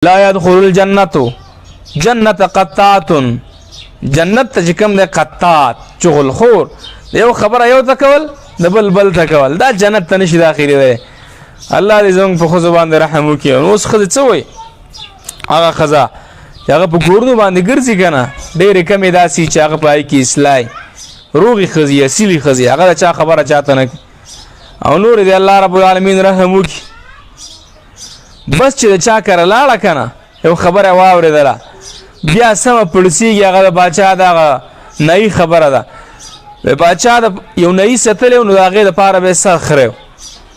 لا يدخل الجنة جنت قطات، جنت ته چې کوم دی قطات چغل خور، یو خبره یو ته کول د بل بل ته کول، دا جنت ته نشي داخلېدی. الله دې زموږ په ښځو باندې رحم وکړي. نو اوس ښځې څه وایي؟ هغه ښځه چې هغه په کورونو باندې ګرځي که نه، ډېرې کمې داسې چې هغه په هغې کې اصلاح روغې ښځې، اصیلې ښځې، هغه د چا خبره چاته نه کوي. او نورې دې الله رب العالمین رحم وکړي. بس چې د چا کره لاړه که نه، یو خبره واورېدله، بیا سمه پړسېږي. هغه د باچا دغه نایي خبره ده، د باچا د یو نایي ستلی و، نو د هغې دپاره به یې سر خری و.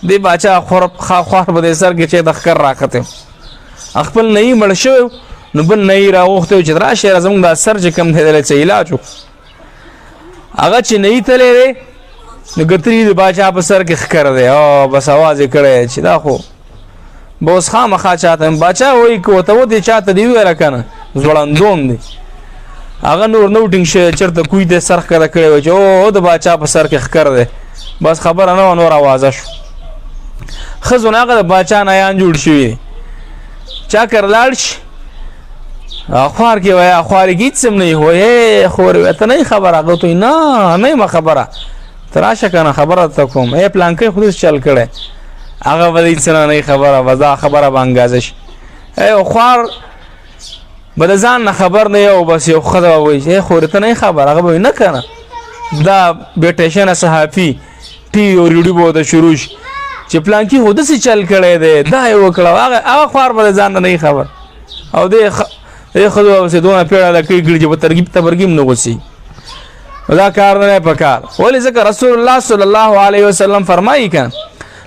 دې باچا خوار به د سر کې چې د ښکر راختی و، خپل نایي مړ شوی، نو بل نایي راغوښتی و چې راشه زموږ دا سر چې کوم دی دلی څه علاج وکړو. هغه چې نایي تللی دی، نو کتلی د باچا په سر کې ښکر دی، او بس اواز یې کړی چې دا خو به اوس خامخا چاته باچا وایي که ورته ودې چاته دې وویله که نه ځوړندوم دی. هغه نور نو ټینګ شوی، چېرته کوی ته سر ښکته کړی و چې او د باچا په سر کې ښکر دی، بس خبره نه وه، نور اوازه شو. ښځو نه هغه د باچا نیان جوړ شوي دي، چا کر لاړ شي خوار کې وایه، خوار کې هېڅ هم نه وي، وایي خور ته نه خبره، هغه ته نه نه یم خبره، ته راشه که نه خبره درته کوم، ای پلانکی خو داسې چل کړی، هغه به د هېڅ نه نه خبره، بس دا خبره به انګازه شي. ای خوار به د ځان نه خبر نه یو، بس یو ښځه به وایي چې خور ته نه خبر، هغه به وایي نه که نه، دا بې ټیشنه صحافي ټي وي او ریډیو به ورته شروع شي چې پلانکي خو داسې چل کړی دی، دا یې وکړه، هغه خوار به د ځان نه نه خبر. او دې ښځو به پسې دونه پېړه لکۍ کړي چې په ترګیب تبرګیم نه غوسي. دا کار نه په کار. ولې؟ ځکه رسول الله صلی الله علیه وسلم فرمایي که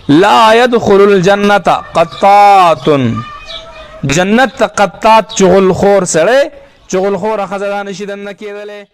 لا يدخل الجنة قطات، جنت ته قطات چغل خور سړی، چغل خور ښځه دا نشي دننه کېدلی.